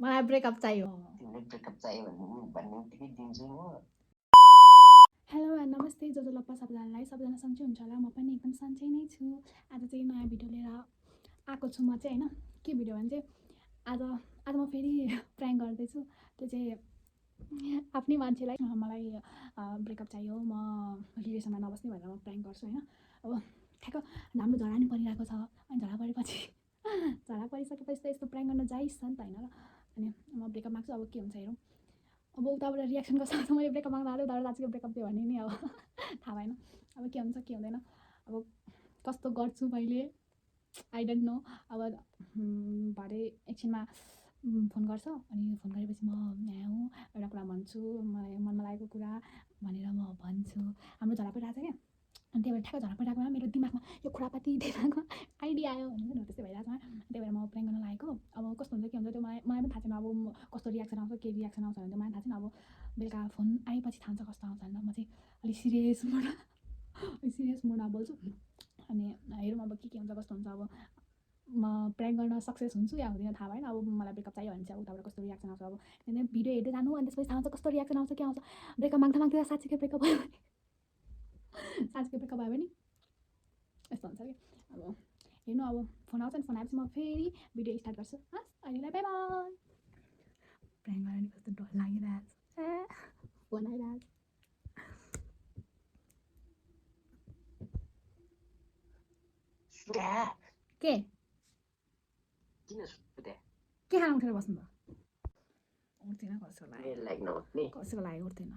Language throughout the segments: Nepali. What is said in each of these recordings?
मलाई ब्रेकअप चाहियो। तिमीले ब्रेकअप चाहियो भन्ने बित्तिकै दिन्छु म। हेलो एन्ड नमस्ते जो लप्पा सबैजनालाई। सबैजना सन्चै हुन्छ होला, म पनि एकदम सन्चै नै छु। आज चाहिँ नयाँ भिडियो लिएर आएको छु म चाहिँ, होइन के भिडियो भने चाहिँ आज म फेरि प्र्याङ्क गर्दैछु। त्यो चाहिँ आफ्नै मान्छेलाई मलाई ब्रेकअप चाहियो, म रिलेसनमा नबस्ने भनेर म प्र्याङ्क गर्छु होइन। अब ठ्याक्क हाम्रो झरा नि परिरहेको छ, अनि झरा परेपछि झरा परिसकेपछि त यस्तो प्र्याङ्क गर्न जाइस् नि त होइन र। अनि म ब्रेकअप माग्छु, अब के हुन्छ हेरौँ। अब उताबाट रियाक्सन गर्छ त मैले ब्रेकअप माग्दा हाल्यो, उताबाट दाजुको ब्रेकअप दियो भने नि अब थाहा भएन अब के हुन्छ के हुँदैन। अब कस्तो गर्छु मैले आई डोन्ट नो। अब भरे एकछिनमा फोन गर्छ, अनि फोन गरेपछि म यहाँ हुँ, एउटा कुरा भन्छु, मलाई मनमा लागेको कुरा भनेर म भन्छु। हाम्रो झरा परिरहेको छ क्या, अनि त्यही भएर ठ्याक्क झरा परिरहेको मेरो दिमागमा यो खुरापाती दिमागमा आइडिया आयो भने पनि त्यस्तै भइरहेको छ। त्यही भएर म प्र्याङ्क गर्न लागेको। अब कस्तो हुन्छ के हुन्छ त्यो मलाई पनि थाहा छैन। अब कस्तो रियाक्सन आउँछ, के रियाक्सन आउँछ भने त्यो मलाई थाहा छैन। अब बेलुका फोन आएपछि थाहा हुन्छ कस्तो आउँछ भनेर। म चाहिँ अलिक सिरियस मुडमा बोल्छु, अनि हेरौँ अब के हुन्छ कस्तो हुन्छ। अब म प्र्याङ्क गर्न सक्सेस हुन्छु या हुँदैन थाहा भएन। अब मलाई ब्रेकअप चाहियो भने चाहिँ उताबाट कस्तो रियाक्सन आउँछ, अब त्यहाँदेखि भिडियो हेर्दै जानु, अनि त्यसपछि थाहा हुन्छ कस्तो रियाक्सन आउँछ के आउँछ। ब्रेकअप माग्दा माग्दा साँच्चीकै ब्रेकअप भयो भने यस्तो हुन्छ कि। अब हेर्नु, अब फोन आउँछ नि, फोन आएपछि म फेरि भिडियो स्टार्ट गर्छु। हस् अहिलेलाई बाई बाई। प्र्याङ्क गरेर नि कस्तो डर लागिरहेको छ, फोन आइरहेको के किन सुत्या? के खानु उठेर बस्नु त? उठ्दैन कसको लागि उठ्दैन।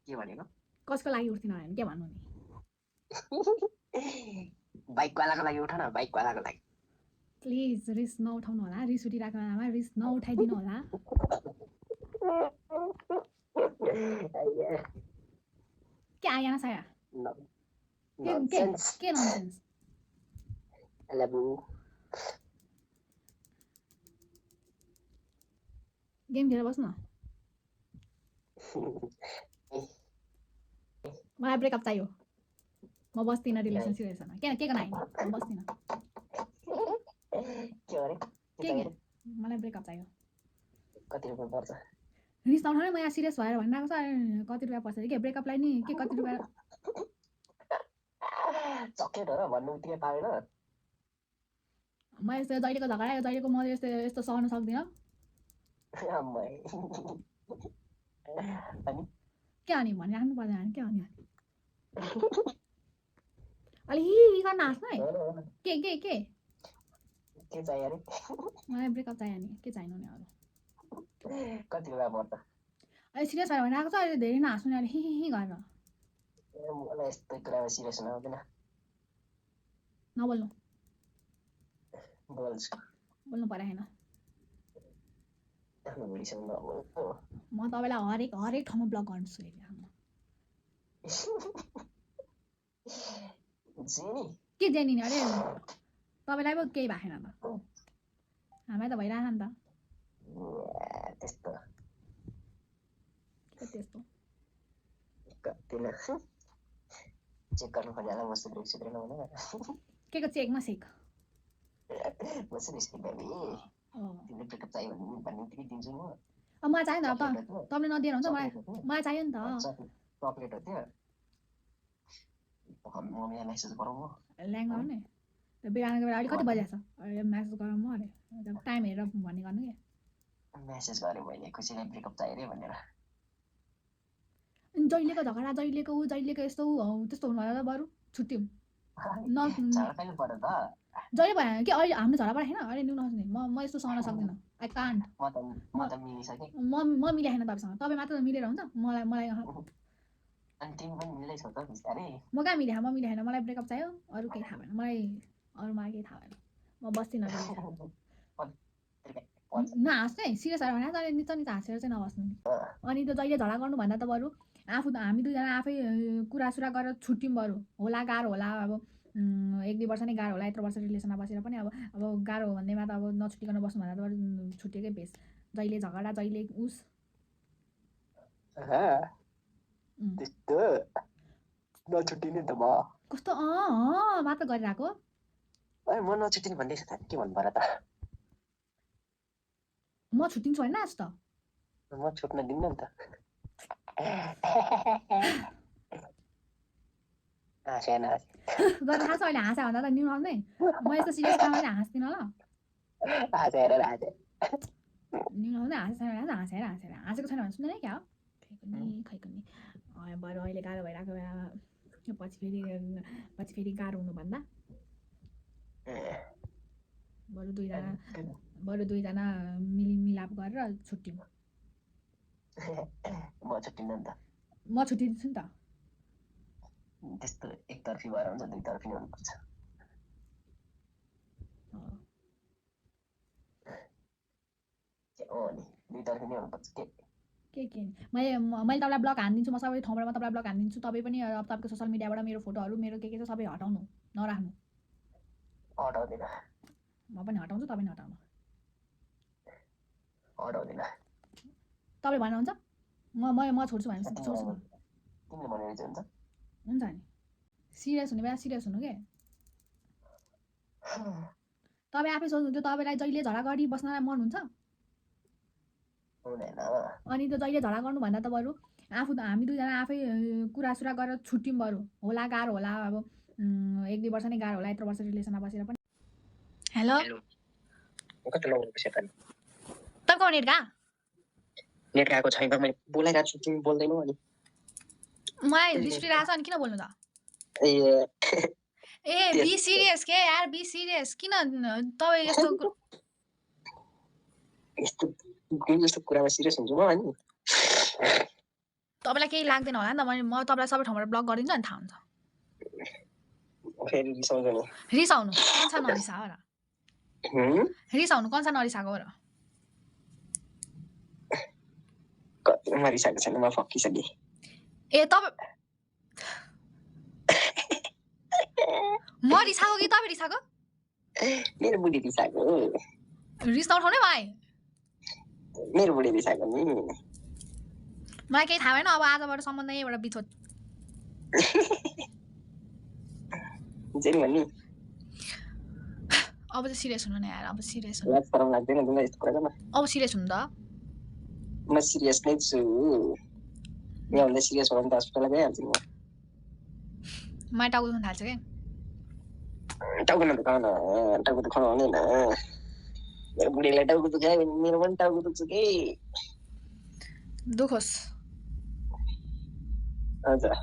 के भनेको? कसको लागि उठ्दैन भने के भन्नु नि? बाइकवालाको लागि उठ न, बाइकवालाको लागि। प्लिज रिस नउठाउनु होला, रिस उठिरहेको बेलामा रिस नउठाइदिनु होला। के आएन साया? के ननसेन्स? गेम खेलेर बस्नु न। मलाई ब्रेकअप चाहियो, म बस्दिनँ रिलेसनमा। के गर्न म बस्दिनँ। के मलाई ब्रेकअप चाहियो। कति रुपियाँ पर्छ? रिस नउठाउनु, म यहाँ सिरियस भएर भनिरहेको छ। कति रुपियाँ पर्छ के ब्रेकअपलाई नि? के कति रुपियाँ? चक्लेट हो र भन्नु बित्तिकै पाएन। म यस्तो जहिलेको झगडा जहिलेको म यस्तो सहन सक्दिनँ। के अनि भनिराख्नु पर्दैन के अनि अलि गर्न हाँस्नु है। के चाहियो अरे? मलाई ब्रेकअप चाहियो नि, के चाहिनु नि अरू? कति रुपियाँ पर्छ? अहिले सिरियस भएर भनिरहेको छ, अहिले धेरै नहाँस्नु नि, अहिले हि गरेर। मलाई यस्तो कुरामा सिरियस हुन आउँदैन। नबोल्नु। बोल्नु परेन। म तपाईँलाई हरेक ठाउँमा ब्लक गर्छु। के जेनी नि? अरे तपाईँलाई पो केही भएन त, हामीलाई त भइरहेछ नि त। त्यस्तो चेक गर्नु पर्ने होला। म सुध्रेन भने के को चेकमा सेक? म सुध्रेन बेबी। तिमीले ब्रेकअप चाहियो भन्ने बित्तिकै दिन्छु म। अब मलाई चाहियो नि त, तपाईँले नदिएर हुन्छ। मलाई चाहियो नि त। चक्लेट हो त्यो। मम्मीलाई मेसेज गरौँ म। ल्याङ आउने बिहानको बेला अलिक कति बजेको छ? अहिले मेसेज गरौँ म। अरे टाइम हेरेर भन्ने गर्नु कि मेसेज गरेँ मैले, खुसीलाई ब्रेकअप चाहियो अरे भनेर। जहिलेको झगडा, जहिलेको जहिलेको यस्तो त्यस्तो हुनु होला त बरु छुट्यौँ। जहिले भयो कि अहिले हाम्रो झगडा परेन। अहिले न्यु नसुने म यस्तो सहन सक्दिनँ। I can't. म मिलेन तपाईँसँग। तपाईँ मात्र मिलेर हुन्छ। मलाई म कहाँ मिलेन? म मिलेन। मलाई ब्रेकअप चाहियो, अरू केही थाहा भएन मलाई। केही थाहा भएन। म बस्दिनँ। नहाँस्नु है, सिरियस भएर भने तर निच हाँसेर चाहिँ नबस्नु। अनि त्यो जहिले झगडा गर्नुभन्दा त बरु हामी दुईजना आफै कुरासुरा गरेर छुट्यौँ बरु। होला गाह्रो होला, अब 1-2 वर्ष नै गाह्रो होला। यत्रो वर्ष रिलेसनमा बसेर पनि अब गाह्रो हो भन्दैमा त अब नछुटिकन बस्नु भन्दा त बरु छुट्टिएकै बेस। जहिले झगडा जहिले उस नछुट्टिने त म कस्तो मात्र गरिरहेको। म नछुट्टिने भन्दैछ त के भन्नु पर्यो त? म छुट्टिन्छु होइन आज त म छुट्न दिन्न नि त हाँसेन तर थाहा छ अहिले हाँस्यो भन्दा त न्यु आउँदै म यस्तो सिरियस काममा चाहिँ हाँस्दिनँ ल हाँसेर न्यु आउँदै हाँसेको छैन भने सुन्दैन क्या हो खै कुनी बरु अहिले गाह्रो भइरहेको बेलामा पछि फेरि गाह्रो हुनुभन्दा बरु दुईजना मिलाप गरेर छुट्टिउँ म छुट्टिन्न नि त म छुट्टिदिन्छु नि त त्यस्तो एकतर्फी भएर हुन्छ दुईतर्फी हुनुपर्छ नि दुईतर्फी नै हुनुपर्छ के मैले तपाईँलाई ब्लग हानिदिन्छु म सबै ठाउँबाट म तपाईँलाई ब्लग हानिदिन्छु तपाईँ पनि अब तपाईँको सोसियल मिडियाबाट मेरो फोटोहरू मेरो के छ सबै हटाउनु नराख्नु हटाउँदिन म पनि हटाउँछु तपाईँ पनि हटाउनु हटाउँदिन तपाईँ भन्नुहुन्छ म छोड्छु भने छोड्छु त तिमीले भनेर चाहिँ हुन्छ नि सिरियस हुने बेला सिरियस हुनु के तपाईँ आफै सोच्नु तपाईँलाई जहिले झगडा गरी बस्नलाई मन हुन्छ अनि त्यो जहिले झगडा गर्नुभन्दा त बरु हामी दुईजना आफै कुरासुरा गरेर छुट्यौँ बरु होला गाह्रो होला अब 1-2 वर्ष नै गाह्रो होला यत्रो वर्ष रिलेसनमा बसेर पनि हेलो तपाईँको नेट गएको छैन मैले बोलाइरहेको छु तिमी बोल्दैनौ अनि मलाई रिस उठिरहेको छ अनि किन बोल्नु त ए बी सिरियस के यार बी सिरियस किन तपाईँ यस्तो कुरामा सिरियस हुन्छु म अनि तपाईँलाई केही लाग्दैन होला नि त म तपाईँलाई सबै ठाउँबाट ब्लक गरिदिन्छु अनि थाहा हुन्छ फेरि रिसाउनु कन्सा नरिसाओ र रिसाउनु कन्सा नरिसाको र म रिसाएको छैन म फकिसकेँ ए तपाईँ म रिसाएको कि तपाईँ रिसाएको मेरो बुढी रिसाएको रिस नउठाउनै भाइ मेरो बुढी रिसाएको नि मलाई केही थाहा भएन अब आजबाट सम्बन्ध यहीँबाट बिछोड जे भन्ने अब चाहिँ सिरियस हुनु न यार अब सिरियस हुनु लाज शरम लाग्दैन तिमीलाई यस्तो कुरामा अब सिरियस हुनु त म सिरियस नै छु यहाँभन्दा सिरियस हो भने त हस्पिटल गइहाल्छु म मलाई टाउको दुख्न थाल्छ क्या टाउको नदुखाउन टाउको दुखाउनु हुँदैन मेरो बुढीलाई टाउको दुखायो भने मेरो पनि टाउको दुख्छ कि दुखोस् हजुर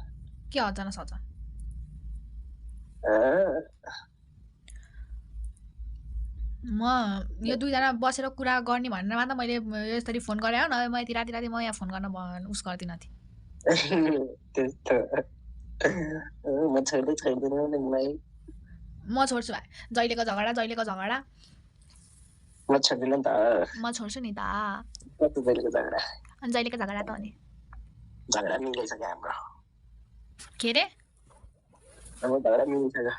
के हन्छ न सच म यो दुईजना बसेर कुरा गर्ने भनेर मात्र मैले यसरी फोन गरेँ हो न म यति राति म यहाँ फोन गर्न उस गर्दिनँ थिएँ म छोड्दिनँ तिमीलाई म छोड्छु भाइ जहिलेको झगडा म छोड्दिनँ नि त म छोड्छु नि त जहिलेको झगडा अनि जहिलेको झगडा त अनि झगडा मिलिसक्यो हाम्रो के रे हाम्रो झगडा मिलिसक्यो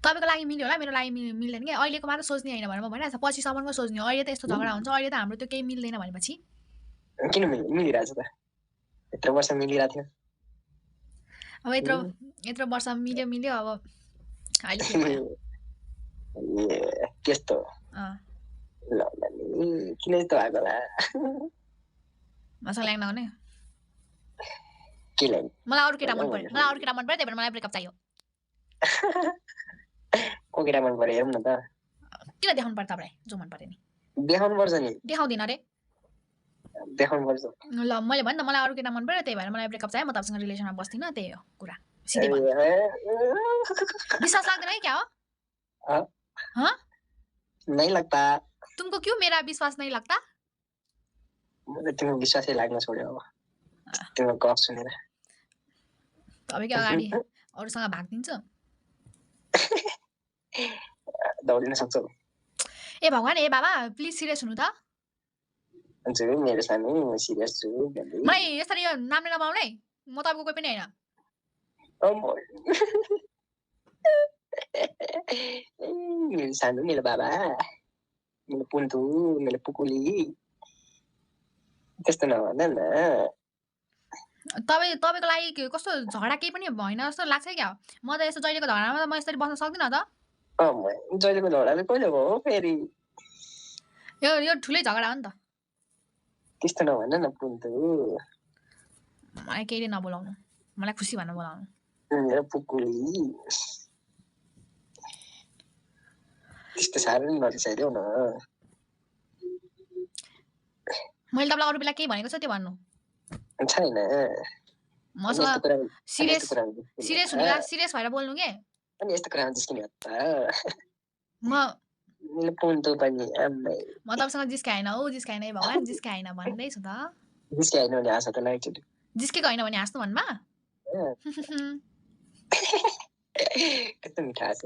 तपाईँको लागि मिल्यो होला मेरो लागि मिल्दैन कि अहिलेको मात्र सोच्ने होइन भनेर म भनिरहेको छ पछिसम्मको सोच्ने हो अहिले त यस्तो झगडा हुन्छ अहिले त हाम्रो त्यो केही मिल्दैन भनेपछि किन मिलिरहेछ त यत्रो वर्ष मिलिरहेको थियो अब यत्रो वर्ष मिल्यो अब अहिले के भयो त्यस्तो ल किन यस्तो भएको होला मसँग लाग्न आउने के लाग्यो मलाई अरू केटा मन पर्यो त्यही भएर मलाई ब्रेकअप चाहियो को केटा मन पर्यो हेरौँ न त किन देखाउनु पर्छ तपाईँलाई जो मन पर्यो नि देखाउनु पर्छ नि देखाउँदिन रे देखाउनु पर्छ ल मैले भने त मलाई अरू केटा मन पर्यो त्यही भएर मलाई ब्रेकअप चाहियो म तपाईँसँग रिलेसनमा बस्दिनँ त्यही हो कुरा सिधै विश्वास लाग्दैन है क्या हो हाँ नहीं लगता तुमको क्यों मेरा विश्वास नहीं लगता तिम्रो विश्वासै लाग्न छोड्यो अब तिम्रो गफ सुनेर तपाईँको अगाडि अरूसँग भाग्दिन्छ दौडिन सक्छौ ए भगवान ए बाबा प्लिज सिरियस हुनु त हजुर मेरो सानो म सिरियस छु मलाई यसरी यो नामले नपाउने म तपाईँको कोही पनि होइन मेरो सानो मेरो बाबा मेरो पुन्तु मेरो पुकुली त्यस्तो नभन्दा न तपाईँको लागि कस्तो झगडा केही पनि होइन जस्तो लाग्छ क्या म त यस्तो जहिलेको झगडामा त म यसरी बस्न सक्दिनँ त जहिलेको झगडा चाहिँ कहिले भयो फेरि यो ठुलै झगडा हो नि त त्यस्तो नभन न पुन्तु मलाई केही नबोलाउनु मलाई खुसी भन्न बोलाउनु पुकुली त्यस्तो साह्रो नि नरिसाइदेऊ न मैले तपाईँलाई अरू बेला केही भनेको छ त्यो भन्नु छैन मसँग सिरियस भएर बोल्नु के अनि यस्तो कुरामा जिस्किने हो त म पुन्तु पनि आम्मै तपाईँसँग जिस्काएन हो जिस्काएन भगवान् जिस्काएन भन्दैछु त जिस्काएन भने हाँस त लाग्छ जिस्केको होइन भने हाँस्नु भन्नुमा कस्तो मिठो हाँस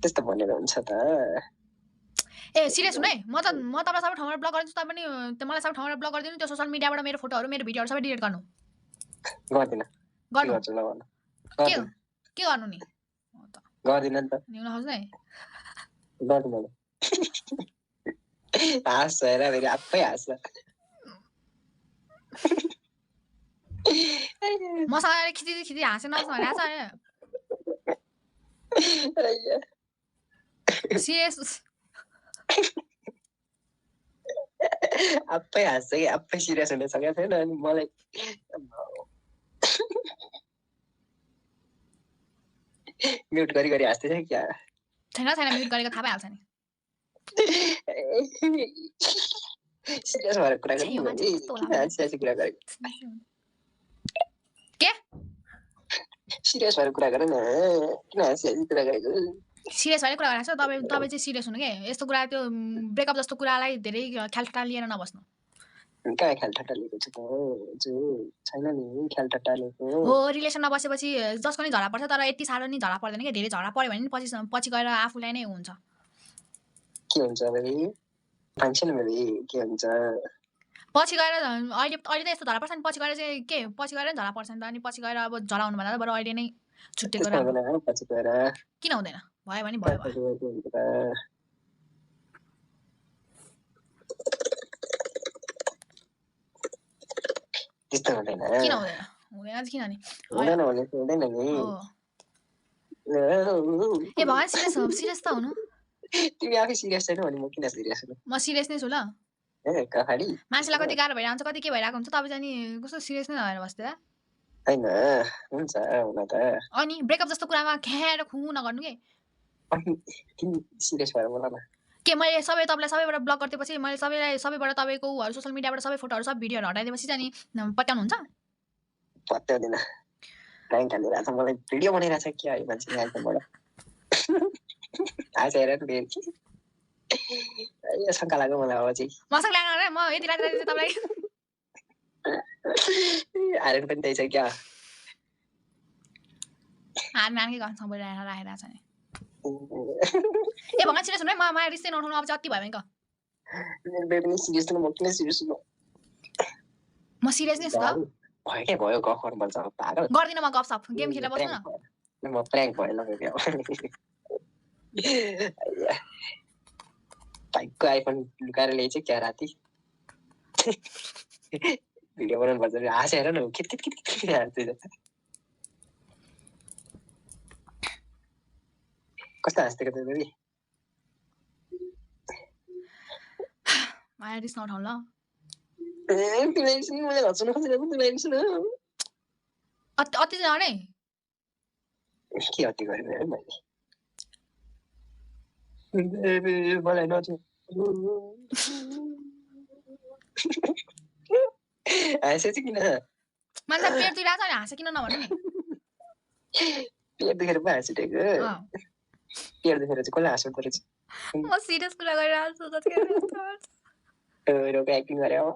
त्यस्तो भनेर हुन्छ त ए सिरियस हुनु है म तपाईँलाई सबै ठाउँबाट ब्लक गरिदिन्छु तपाईँ पनि मलाई सबै ठाउँबाट ब्लक गरिदिनु त्यो सोसियल मिडियाबाट मेरो फोटोहरू मेरो भिडियोहरू सबै डिलिट गर्नु गर्दिन के गर्नु नि गर्दिन नि त ल्याउन खोज्नु है गर्दिन हाँस हेर फेरि आफै हाँस मसँग खिची हाँसे नहोस् भनेको छ सिरियस आफै हाँस्छ कि आफै सिरियस हुन सकेको छैन अनि मलाई म्युट गरी हाँस्दैछ क्या छैन म्युट गरेको थाहा पाइहाल्छ नि सिरियस भएर कुरा गर्नु के सिरियस भएर कुरा गर न किन हाँसी कुरा गरेको सिरियस भएर कुरा गरेको छ तपाईँ चाहिँ सिरियस हुनु के यस्तो कुरा त्यो ब्रेकअप जस्तो कुरालाई धेरै ख्यालठट्टा लिएर नबस्नु कहाँ ख्यालठट्टा लिएको छ त छैन नि ख्यालठट्टा लिएको हो रिलेसनमा बसेपछि जसको नि झगडा पर्छ तर यति साह्रो नि झगडा पर्दैन कि धेरै झगडा पर्यो भने पछि गएर आफूलाई नै हुन्छ के हुन्छ भाइ मान्छे न के हुन्छ पछि गएर अहिले त यस्तो झगडा पर्छ नि पछि गएर चाहिँ के पछि गएर झगडा पर्छ नि त अनि पछि गएर अब झगडा हुनु भन्दा बरु अहिले नै छुट्टेको राम्रो पछि गएर किन हुँदैन भयो भने भयो त्यस्तो हुँदैन किन हुँदैन किनभने हुँदैन नि ए भगवान् सिरियस त हुनु तिमी आफै सिरियस छैन भने म किन सिरियस हुनु म सिरियस नै छु ल मान्छेलाई कति गाह्रो भइरहन्छ कति के भइरहेको हुन्छ तपाईँ चाहिँ नि कस्तो सिरियस नै नभएर बस्दै हैन हुन्छ हुन त अनि ब्रेकअप जस्तो कुरामा ख्याएर खु नगर्नु के तिमी सिरियस भएर बोल न के मैले तपाईँलाई सबैबाट ब्लक गरिदिएपछि मैले सबैबाट तपाईँको सोसियल मिडियाबाट सबै फोटोहरू सब भिडियोहरू हटाइदिएपछि चाहिँ नि पत्याउनु हुन्छ पत्याउँदिन प्राङ्क हालिरहेको छ मलाई भिडियो बनाइरहेको छ क्या है मान्छे आइफोनबाट आज हेर यो शङ्का लाग्यो मलाई अब चाहिँ मसँग लाग्न म यति राति तपाईँलाई आर्यन पनि त्यही छ क्या नानीकै घरसँग राखेर छ नि ए भगवान् सिरियस हुनु है म रिस्दै नउठाउनु अब चाहिँ अति भयो भने म सिरियस नै छु त भयो गफ गर्नुपर्छ पागल गर्दिन म गफ सप गेम खेलेर बस्नु न म प्र्याङ्क भयो ल भाइको आइफोन लुकाएर ल्याइछ क्या राति भिडियो बनाउनु पर्छ हाँसेर न किट कस्तो हाँस्दिएको त बेबी माया रिस नउठाउनु ल मैले हँच्नु खोजेको अति चाहिँ अरे के अति गरेँ मैले मलाई नचु हाँसे चाहिँ किन मान्छे पेट दुइरहेको छ भने हाँसे किन नभन्नु नि पेट दुखेर पो हाँसिरहेको पेट दुखेर चाहिँ कसले हाँस्नु पर्छ म सिरियस कुरा गरिरहेको छु रोको एक्टिङ गरे अब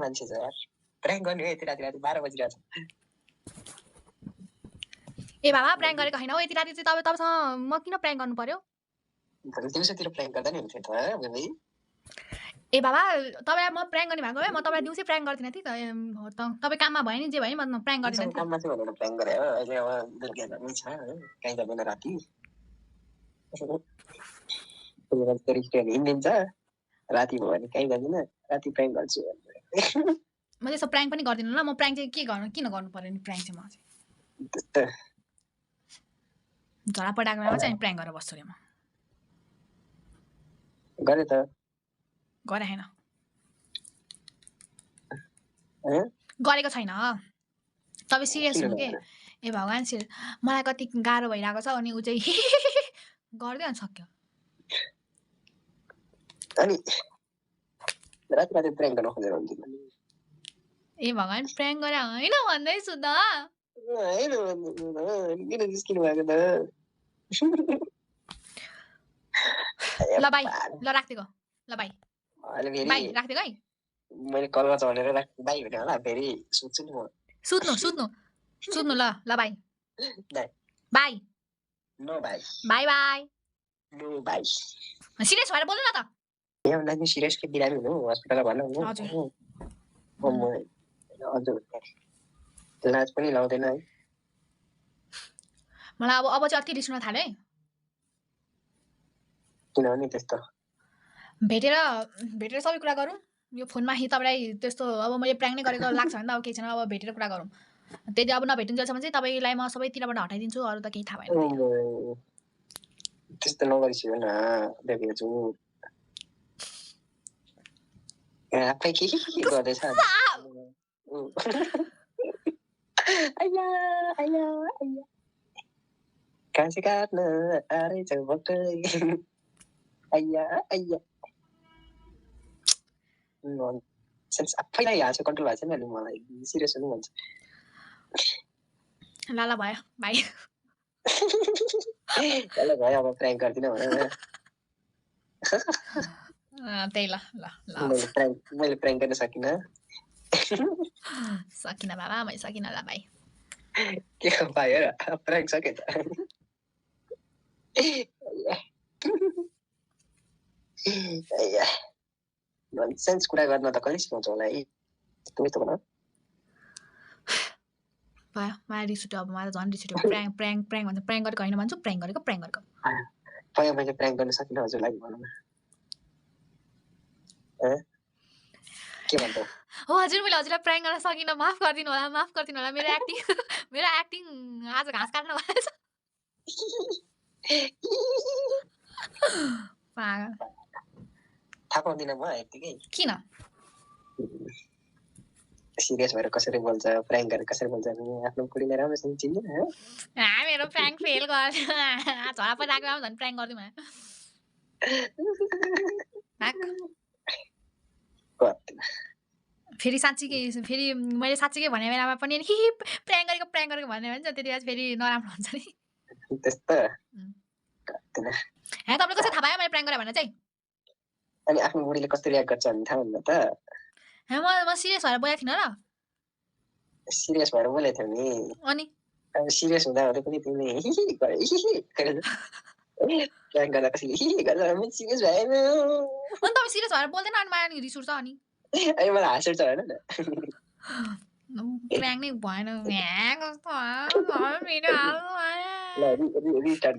मान्छे छ यार प्र्याङ्क गर्ने हो यति राति 12 बजिरहेको छ ए बाबा प्र्याङ्क गरेको होइन हो यति राति चाहिँ तपाईँसँग म किन प्र्याङ्क गर्नु पर्यो दिउँसोतिर प्र्याङ्क गर्दा नि हुन्थ्यो त ए बाबा तपाईँ म प्र्याङ्क गर्ने भएको भए म तपाईँलाई दिउँसै प्र्याङ्क गर्दिनँ थिएँ तपाईँ काममा भयो नि जे भयो नि म प्र्याङ्क गर्दिनँ काममा चाहिँ भनेर प्र्याङ्क गरे हो अहिले अब बेलुका जानु छ कहीँ जाँदैन राति हिँडिदिन्छ राति भयो भने कहीँ जाँदैन राति प्र्याङ्क गर्छु म त्यसो प्र्याङ्क पनि गर्दिनँ ल म प्र्याङ्क चाहिँ किन गर्नु पर्यो नि प्र्याङ्क चाहिँ म चाहिँ त्यस्तो झोला पटाएको बेलामा चाहिँ प्र्याङ्क गरेर बस्छु अरे म गरे त गरे छैन हैं? गरेको छैन तपाईँ सिरियस किन हुनु के नगरे? ए भगवान् मलाई कति गाह्रो भइरहेको छ अनि ऊ चाहिँ गर्दै अनि सक्यो अनि राति राति प्र्याङ्क गर्न खोजेर हुन्छ ए भगवान् प्र्याङ्क गरे होइन भन्दैछु त होइन किन निस्किनु भएको त ल बाई ल राखिदिएको ल बाई अहिले फेरि बाई राखिदिएको है मैले कल गर्छ भनेर बाई भने होला फेरि सोध्छु नि म सुत्नु सुत्नु सुत्नु ल ल bye bye bye no bye bye bye no bye serious भएर बोल्नु न त यहाँ नानी सिरियस के बिरामी हुनु हस्पिटल भन्नु हजुर। हजुर लाज पनि लाउँदैन है मलाई अब चाहिँ अति रिस उठ्न थाल्यो है किनभने त्यस्तो भेटेर सबै कुरा गरौँ यो फोनमा तपाईँलाई त्यस्तो अब मैले प्र्याङ्क नै गरेको लाग्छ भने त अब केही छैन अब भेटेर कुरा गरौँ त्यति अब नभेटिन्जेलसम्म चाहिँ तपाईँलाई म सबैतिरबाट हटाइदिन्छु अरू त केही थाहा भएन त्यस्तो नगरिसियो न बेबीजु आफै के गर्दैछ आया आया आया कान्छी काट्न आएछ भक्कै आया आया सेन्स आफैलाई हाँसो कन्ट्रोल भएको छैन नि मलाई सिरियस हुनु भन्छ ल ल भयो बाई ल भयो अब प्र्याङ्क गर्दिनँ भनेर त्यही ल ल ल मैले प्र्याङ्क गर्न सकिनँ सकिनँ बाबा मैले सकिनँ ल बाई के भयो र प्र्याङ्क सके त ननसेन्स कुरा गर्न त कहिले सिकाउँछ होला है यस्तो भन भयो मलाई रिस उठ्यो अब मलाई झन् रिस उठ्यो प्र्याङ्क भन्छ प्र्याङ्क गरेको होइन भन्छु प्र्याङ्क गरेको भयो मैले प्र्याङ्क गर्न सकिनँ हजुरलाई भनौँ न के भन्छ हो हजुर मैले हजुरलाई प्र्याङ्क गर्न सकिनँ माफ गरिदिनु होला मेरो एक्टिङ आज घाँस काट्न भएछ पागल थाहा पाउँदिनँ म यत्तिकै किन सिरियस भएर कसरी बोल्छ प्र्याङ्क गरेर कसरी बोल्छ आफ्नो बुढीलाई राम्रोसँग चिन्दैन मेरो प्र्याङ्क फेल गर्छ झोला पटाएको झन् प्र्याङ्क गरिदिउँ फेरि फेरि मैले साँच्चीकै भने बेलामा पनि प्र्याङ्क गरेको भन्यो भने चाहिँ त्यति बेला फेरि नराम्रो हुन्छ नि त्यस्तो तपाईँले कसरी थाहा पायो मैले प्र्याङ्क गरेँ भने चाहिँ अनि आफ्नो बुढीले कस्तो रियाक्ट गर्छ भने थाहा हुन्न त म सिरियस भएर बोलेको थिइनँ र सिरियस भएर बोलेको थियौ नि अनि अब सिरियस हुँदा पनि तिमीले प्र्याङ्क गर्दा कसरी गर्दा म सिरियस भएन अनि तपाईँ सिरियस भएर बोल्दैन अनि मलाई रिस उठ्छ अनि अनि मलाई हाँस उठ्छ होइन प्र्याङ्क नै भएन कस्तो रिस्टार्ट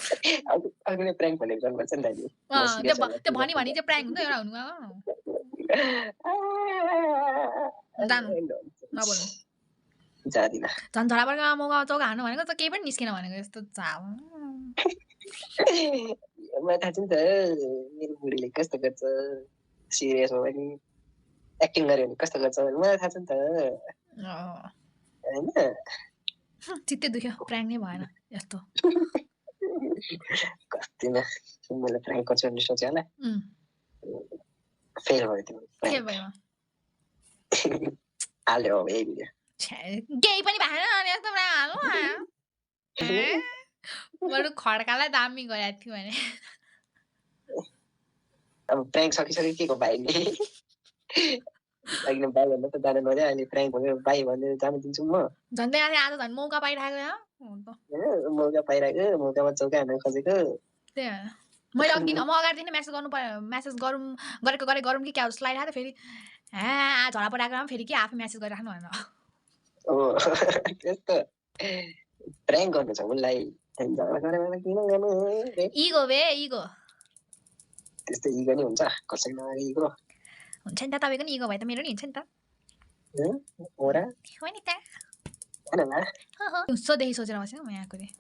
अर्कोले प्र्याङ्क भनेको गर्नुपर्छ नि त्यो भनी चाहिँ प्र्याङ्क हुन्छ एउटा हुनु जानु नबोल्नु जाँदिन झन् झोलाबाट मौका चौका हान्नु भनेको त केही पनि निस्केन भनेको यस्तो चाउ मलाई थाहा छ नि त मेरो बुढीले कस्तो गर्छ सिरियस हो भने एक्टिङ गर्यो भने कस्तो गर्छ मलाई थाहा छ नि त होइन चित्तै दुख्यो प्र्याङ्क नै भएन यस्तो कस्तिमा मैले प्र्याङ्क गर्छु भने सोचेँ होला फेल भयो त्यो के भयो हाल्यो अब यही भिडियो केही पनि भएन अनि यस्तो हाल्नु बरु खड्कालाई दामी गरेको थियो भने अब प्र्याङ्क सकिसक्यो के को भाइ नि लागि भाइ भन्दा त जानु नदियो अहिले प्र्याङ्क भनेर भाइ भनेर जानु दिन्छु म झन् त्यहाँ आज झन् मौका पाइरहेको मौका पाइरहेको मौकामा चौका हान्न खोजेको त्यही मैले अघि म अगाडिदेखि नै मेसेज गरौँ कि क्या जस्तो लागिरहेको थियो फेरि झोला पठाएको फेरि के आफै मेसेज गरिराख्नु भनेर ओ त्यस्तो प्र्याङ्क गर्नु छ उसलाई इगो बे इगो त्यस्तो इगो नि हुन्छ कसैमा इगो हुन्छ नि त तपाईँको नि इगो भए त मेरो नि हुन्छ नि त हो र हो नि त हैन ल दिउँसोदेखि सोचेर बसेँ म यहाँको थिएँ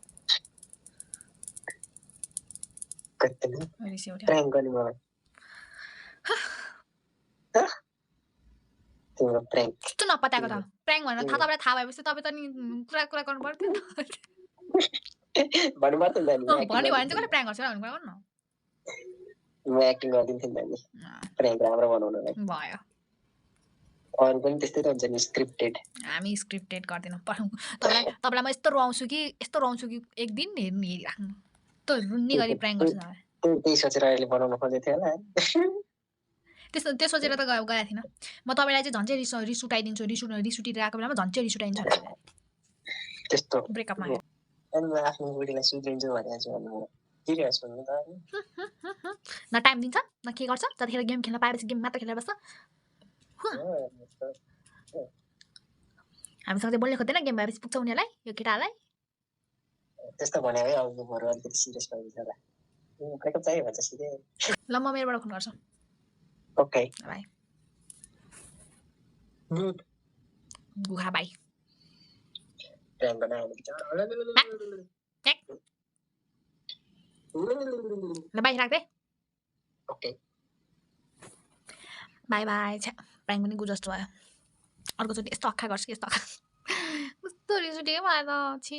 कति रिस उठ्यो प्र्याङ्क गर्ने मलाई तिम्रो प्र्याङ्क कस्तो नपत्याएको त प्र्याङ्क भनेर तपाईँलाई थाहा भएपछि तपाईँ त नि कुरा गर्नु पर्थ्यो नि त भन्नु पर्छ नि त भन्यो भने चाहिँ कसले प्र्याङ्क गर्छ भन्ने कुरा गर्नु म एक्टिङ गरिदिन्थेँ नि त नि प्र्याङ्क राम्रो बनाउनलाई भयो अरू पनि त्यस्तै त हुन्छ नि स्क्रिप्टेड हामी स्क्रिप्टेड गर्दैनौँ तपाईँलाई म यस्तो रुवाउँछु कि एक दिन हेरिराख्नु त्यो रुन्नी गरी प्र्याङ्क गर्छु तपाईँलाई त्यही सोचेर अहिले बनाउनु खोजेको थियो होला त्यो सोचेर त गएको थिइनँ म तपाईँलाई चाहिँ झन् चाहिँ रिस उठाइदिन्छु रिस उठिरहेको बेलामा झन् चाहिँ रिस उठाइदिन्छु भनेर सोचेको त्यस्तो ब्रेकअपमा अनि म आफ्नो बुढीलाई सुध्रिन्छु भनेको छु भन्नु सिरियस भन्नु त न टाइम दिन्छ न के गर्छ जतिखेर गेम खेल्न पाएपछि गेम मात्र खेलेर बस्छ हामीसँग चाहिँ बोल्ने खोज्दैन गेम भएपछि पुग्छ उनीहरूलाई यो केटाहरूलाई त्यस्तो भने है अब बरु अलिकति सिरियस भइदिन्छ होला ब्रेकअप चाहियो भन्छ सिधै ल म मेरोबाट फोन गर्छु ओके भाइ गुड गुहा भाइ प्र्याङ्क बनायो ल भाइ राख्दै ओके बाई बाई छ्या प्र्याङ्क पनि गु जस्तो भयो अर्कोचोटि यस्तो अख्खा गर्छु कि यस्तो अख्खा कस्तो रिस उठ्यो मलाई त छि